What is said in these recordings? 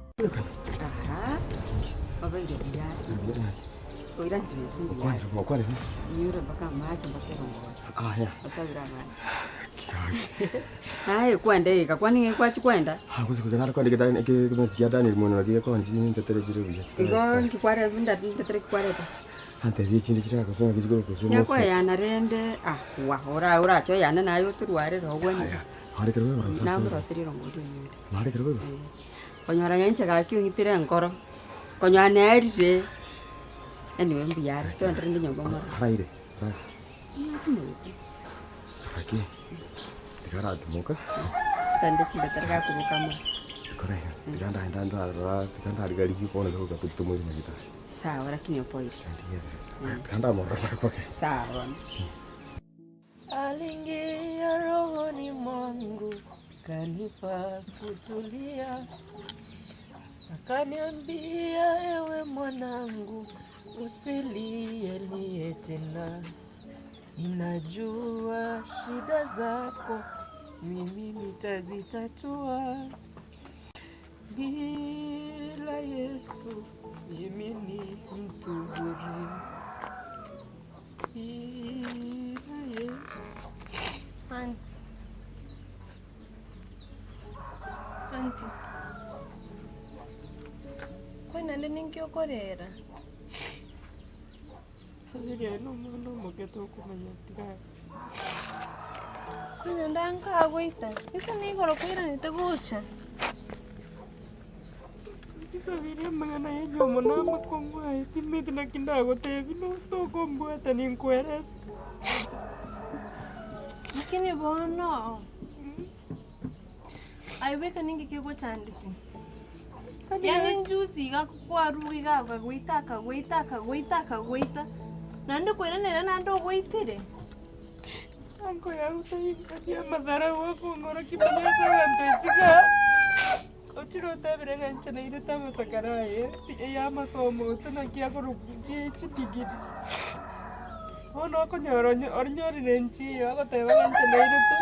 Aha, obeire buya. Oiranire ense mbuya. Inyure mpaka amache mpaka erongocha. Osabire amache. Naye kwenda iga, kwani ng'ai kwachia kwenda? Igo nki kware ndetere ki kwareta? Nyakoeyana rende ah wa ora orache oyane naye otorwarere ogwenere. Namoroserie erongori onyure. Eh, konyora ng'a inche gaki ong'itire enkoro, konyora nerire, anyway mbuya are, togende rende nyomba mororo. Natimogete. Gaki, tiga aratimoka. Tande chindetera gakoboka amo. Kora iga, tiga ndaenda ndarora, tiga ndarigaria bono iga goika tochie tomoire nyagetari. Sawa lakini opoire. Tiga ndamorora nakwake. Sawa bono. Aliingia rohoni mwangu kanipa kutulia, akaniambia ewe mwanangu, usilie lie tena, ninajua shida zako mimi nitazitatua. Bila Yesu mimi ni mtu bure. Bila Yesu. Aunty. Aunty. Kwani naende ninki okorera? Saberia aye nomwana omoke tokomanya tiga. Kwani naende ankagoita? Gese nigoro kwairanete gocha? Saberia amang'ana ya enyomo na amakong'u aye timanyeti naki ndagotebia no tokombwata ninkoerese. Lakini bono, aye bweka ninki kegochandete? Yaani njuzi iga kwarure iga akagoita akagoita akagoita akagoita, naende koiranera naende ogoitire. Anko yagotebi amadharau akong'orokia manya ase abanto isiko, ochire otebire ng'a inche nairete amasakara aye ya amasomo gose naki akorokwa chi chidigiri. Bono okonyora onye onyorire nchiyo agoteba ng'a inche nairete.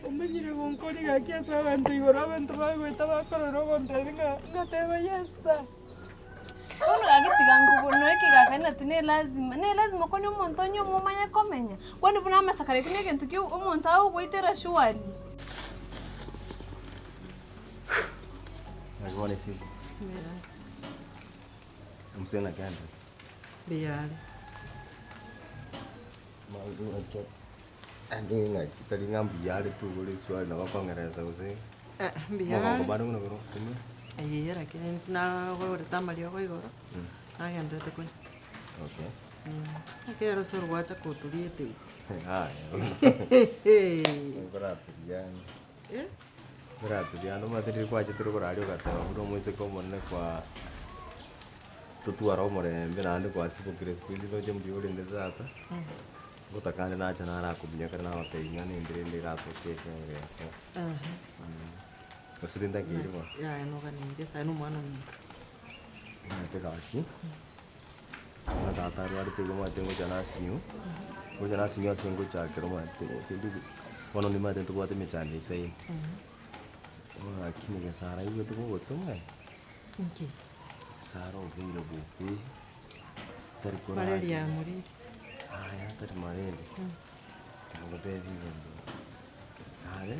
Omanyire gonkori gaki ase abanto igoro abanto bagoeta bakorora ogontebia ng'a ngateba yes sir. Bono gaki tiga nkobo noe ekegaka nati ne lazima, ne lazima kwani omonto onye omomanye komenya, kwani buna amasakara ekio na egento ki omonto agogoitera surely. Naki bono esese. Omosani naki agenderete? Mbuya are. Ng'aki tari ng'a mbuya are tu igoro eswali nabo okong'eresa gose Eh, mbuya omogongo are. bado buna boro okumia. Eeh lakini nagorete amariogo igoro, nagenderete konywa. Okay. Ekero ase orwacha koturia etegi. Haya. Nkoraturia Eh? nkoraturia ande omanyete riria kwachete rokoraria ogateba buna omoiseke omonene kwa totware omorembe naende kwasibokire siku hizi ndoche mbuya orende tata. Ngotaka ande nacha narakominyokera ekero nagotebia ng'a nende rende eratoke eke. Gose tintakeiri bono. Yaya noganeirie ase aye na omwana ominto. Omanyete gaki, buna tata arwarete igo omanyete ngocha nasinyu, ngocha nasinyu ase ngochakera omanyete tindi bono nimanyete ntobwate emechando eisaine. Bono lakini gesara aigwete kogotoma eh, Inki? gesara obeire bokwe, tari korara. Malaria yamorire. Yaya tari malaria, nagotebia egento, gesare,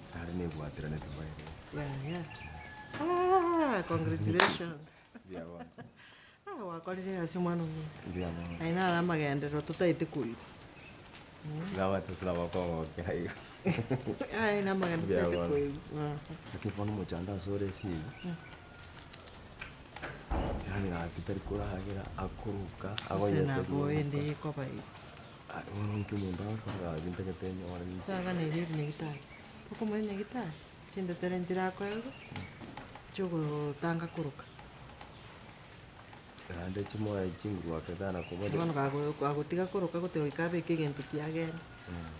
gesare nebwatiranete by the way. Yaya. Ah, congratulations. Mbuya bono. Ah, gwakorire egasi omwana ominto. Mbuya mono. Aye naro amagenderero totaete koigwa. Nabate ase nabo okogokera iga. Aye namagenderero Mbuya totaete bono. koigwa. Lakini bono omochando ase ore ase eyio. Yaani gaki tari koragera, akoruka, Gose agonyete nabo rioka. ende ekoba igo. Ah, bono nki omonto agokora gaki ntagete nyore ninche. Saganeirie ebinyagitari, tokomoira nyagitari, chintetere nchirakoegwa, chiogotanga koroka. Naende chimoe chinguru ake tana koboria. Bono kago kagotiga koroka goteba goika abeke egento kiagende,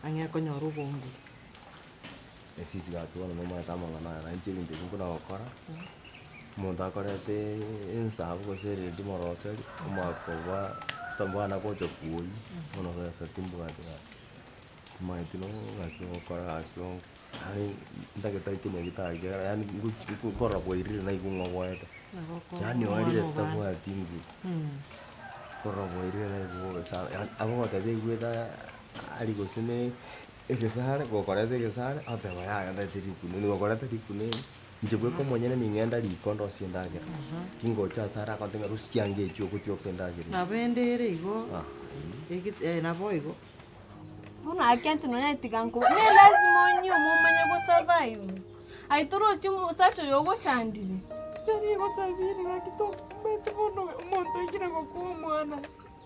ang'e akonyora obonguru. Esisi gaki bono nomanyete amang'ana aya, nainche ebinto ebi nkona gokora, omonto akorete ensabu gose eredi moroseri, omwaka oba bana gocha kwoyia, bono besa timbwati gaki. Timanyeti nonya ng'aki ngokora gaki oo, yaani ntagete aike nyagetari ekiagera yaani ngochi nkorora bwairire naigwa ng'a oboete, Nabo oko yaani omwana oerire obande. tabwati nguru, korora bwairire naigwa bobe sana, yaani agogotebia aigwete aria gose na egesare, gokoreta egesare, agoteba yaya ntagete rikuneni, gokoreta rikuneni, inche bweka omonyene ning'enda riko ndosie endagera, tingocha ase are agontebia ng'a rusia chianga echio ogochia endagera eye. Nabo ende ere igo, ege nabo igo. Bono akenti nonya tiga nko ne lazima onyume omanye go survive. Aye torochi omosacha oyo ogochandire. Tari gosabiri gaki tokumeti bono omonto oikire gokwa omwana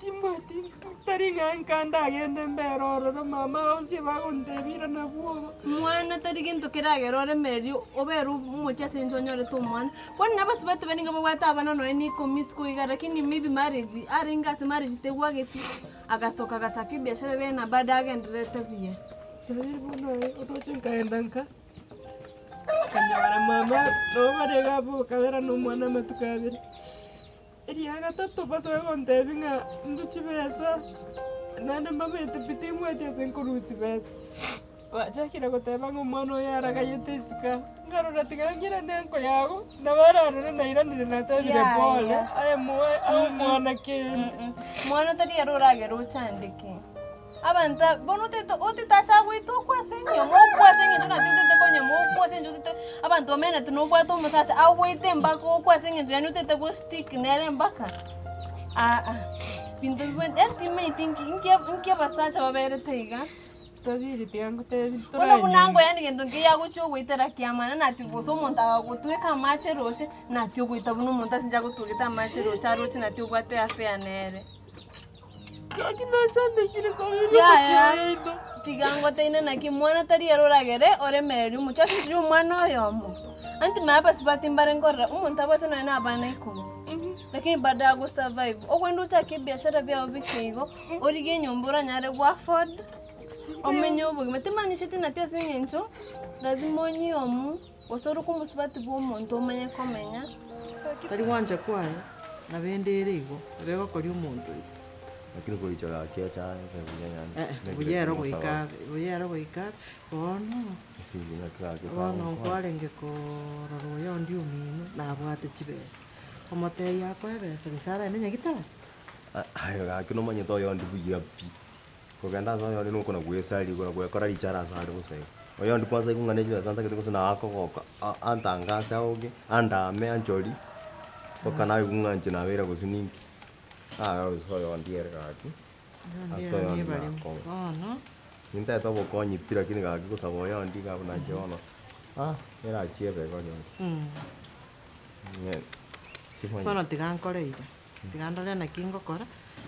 timbwati tari ng'a nka ndagende mbere ororo mama gose bagontebia irana bwogo. Mwana tari gento keragere oremererie obere omochie ase eng'encho onyorete omwana. Bono na abasubati baria nigo babwate abana nonya na ikomi isiko iga lakini maybe marriage arenge ase marriage tegwageti. Agasoka agachaka ebiashara biaye na bado agendererete buya. Sabiri bono aye oroche nkaenda nka, nkanyora mama nabo bare iga abwo okabera na omwana amatuko abere. Eria gatato basoe gontebia ng'a ndwe chibesa, naende mbamanyete pi timbwati ase nkorwa chibesa. Bachakire goteba ng'a omwana oyo aragayete isiko aa, nkarora tiga ng'irane enko yago, nabo ararore nairanire natebire pole, Yaya. aye moe ae omwana kende. Mwana tari ere oragere ochandeke. Abanto aba bono otete otete ase agoita okwe ase enyiomo okwe ase eng'encho naki otete konyama okwe ase eng'encho otete abanto bamenyete nobwate omosacha agoite mpaka okwe ase eng'encho yaani otete go stick nere mpaka aa. Binto bibwate yaani timanyeti nki nki nki abasacha baberete iga. Sabiri tiga ngotebi Bono buna toranyare. ngoyani gento nki yagochia ogoitera kiamana nati gose omonto agagotweka amache roche nati ogoita buna omonto ase inche agotwegete amache roche aroche nati obwate affair nere. Gaki nachandekire Sabiri Yaya, omochie oyoino. tiga ngoteine naki mwana tari ere oragere oremererie omochie ase inche omwana oyomo. Anti maya abasubati mbare nkorora omonto abwate nonye na abana ikomi, lakini bado ago survive. Ogende ochake ebiashara biago bike igo, origie enyomba oranyare go afford. Omenye obogima, timaanisheti nati ase eng'encho lazima onyiomu, gose oroke omosubati bwa omonto omanye komenya. Tari gwancha kwaye, nabo ende ere igo, nabo egokoria omonto igo. Lakini koricha gaki echae ebe buya yaani. Eh, buya ero goika abe, buya ero goika abe, bono, Esisi ng'aki gaki bono kagokwana. nkwarenge korora oyo onde omino, nabwate chibesa, omotebia akoe ebesa gose arende nyagitari. Aye gaki nomanyete oyondi buya pi. Kogenda ase oyonde nokona gwesaria igoro gwekora richara ase are bosa igo. Oyonde kwanza aigwe ng'a ne chibesa ntagete gose na akogoka a- antangase aoge, andame anchorie, mpaka naigwe ng'a inche nabeire gose ninki. Aya gose oyonde ere gaki, Oyondi ase ere oyonde nibarimo, nakoba. bono. Nintagete obokonyi pi lakini gaki gosaba oyonde iga buna inche bono, ah, erachie ebe igo rioka. Timanyeti. Bono tiga nkore iga, tiga ndore naki ngokora,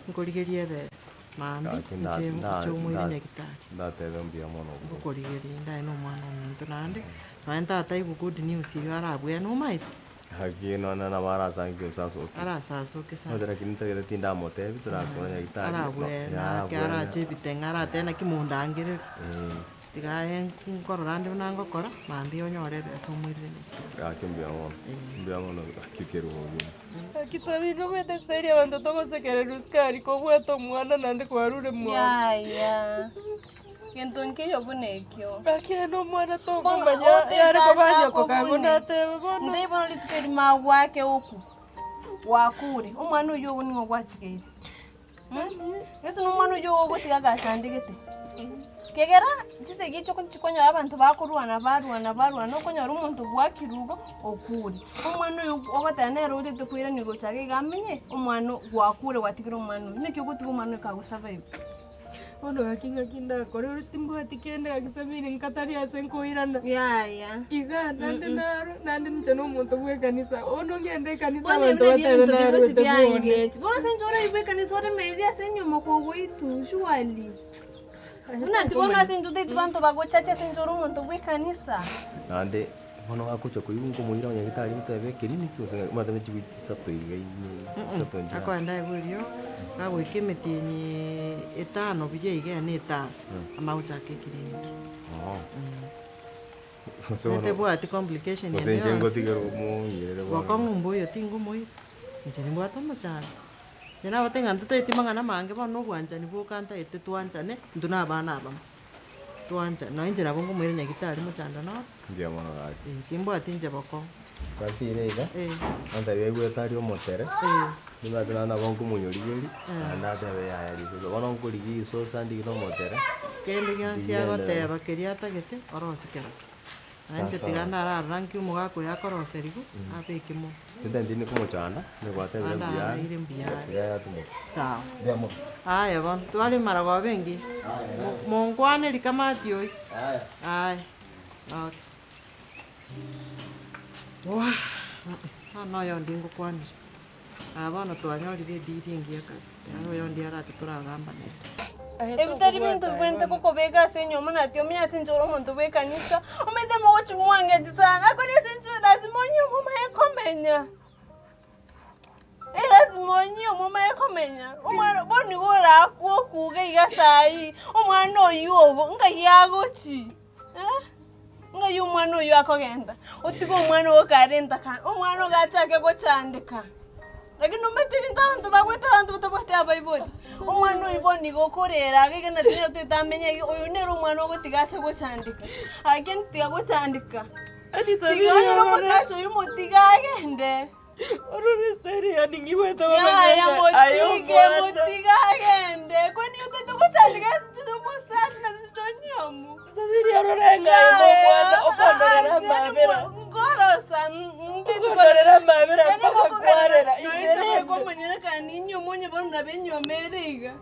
nkorigerie ebesa. Mambia Gaki nda- inche nda- inche omoire nda- nyagitari. ndatebe mbuya mono obwo. Ngokorigeria ndaye na omwana ominto naende, nonye tataigwa good news eywo arabwene omaete? Gaki nonye nabo arasange osasoke. Arasasoke sana. Omanyete lakini ntagete tindamotebi torakora nyagitari. Arabwene ake arache ebiteng'e aratebe naki mondangereria. Eh. Tiga aye nkorora ande buna ngokora, mambia onyore ebesa omoirire nyagitari. Gaki mbuya mono, mbuya mono gaki ekerogo buna. Gaki Sabina obwate estyle abanto togosekererwa sukari kobwate omwana naende kwarure mwao. Yaya, gento nkeiyo buna ekio. Gaki aye na omwana Bono tokomanya otete yare ase koba nyoko akobune. kago natebe bono. Ntebie bono rituko erimo agwake okwo, gwakure, omwana oywo ogo nigo gwatigeire. Gese na omwana oywo ogotiga agachandegete, kegera chisegi echio chikonyora abanto bakorwana barwana barwana okonyora omonto bwakirwe igo okure. Omwana oyo ogoteba nere otagete koirania gocha iga iga amenye, omwana gwakure gwatigire omwana oywo, naki ogotiga omwana oyo kago survive. Bono gaki ng'aki ndakore ore timbwati kende gaki Sabiri nkatari ase nkoirana. Yaya. Iga naende naro naende ninche na omonto bwa ekanisa, bono ngende ekanisa Bono abanto ebio nabio batebe ebinto bigochi narwete bwone. biangechi. Bono ase inche oraigwe ekanisa oremereri ase enyiomo kogoitwa surely. Buna ati bono ase intwe totaeti banto bagochacha ase inche ore omonto bwa ekanisa. Naende bono gakocha koigwa nkomoira onye gitari goteba ekerimi ki gose omanyete ne chiwiki isato iga ime isato inche. Akoenda aegwe eriogo, gagoika emetienyi etano buya iga ene etano, amanye gochaka ekiriniki. Gose bono Netebwati complication gose ende inche yonsi. ngotigere omoirere bono. Bokong'u mboyo tingomoira, inche nimbwate omochando. Inche nabate ng'a ntotaeti mang'ana amange bono na obwanchani bwoka ntaete twanchane, intwe na abana abamo, twanchane. Nonye inche nabo nkomoira nyagitari mochando noro, Mbuya mono gaki. eh, timbwati inche bokong'u. Twatire iga, Eh. antebia aigwete aria omotere, Eh. nimbwate naende nabo nkomonyorigeria, naende atebe yaya risosa. Bono nkorigia risosa ndigie na omotere, Kende gionsi ndigie endagera. agoteba keria atagete, orosie kerokio. Na inche Sasa. tiga ndararora nki omogaka oyo akoroserigwa, abeke mo. Tintageti komochanda, nigwatebire Ande mbuya are, araire mbuya are. tiga yatimoka. Sawa. Mbuya mono. Aya bono, tware maragoba engiya. Mo- Monkwaneri kamati oyio. Aya. Aya, okay. Wah! Bono oyondi ngokwanire, aa bono twanyorire ediri engiya kabisa, yaani oyondi arache toragamba nere. Ebi tari binto bibwenerete gokobeka ase enyomba na tiomenye ase inche ore omonto bw'ekanisa, omanyete mogochi mwangechi sana, akore ase inche lazima onyuome omanye komenya. Erasima onyuome omanye komenya, omwana bono nigo orakwe okuge iga saii, omwana oywo ogo ngai agochi eh, ngai omwana oywo akogenda, otige omwana ogo kare entakana, omwana ogo achake gochandeka. Lakini omanyete ebinto abanto bagwete abanto batabwati abaibori, omwana oywo bono nigo okorera iga iga naki nere toete amenye iga, oyo nere omwana ogotiga ache gochandeka, lakini tiga gochandeka, tiga onye na omosacha oywo motige agende. Yaya motige motige agende kwani otaete gochandeka ase chicho omosacha na chicho nyomu nkorosa komonyera kani inyomo onye bono nabo enyiomo ere iga.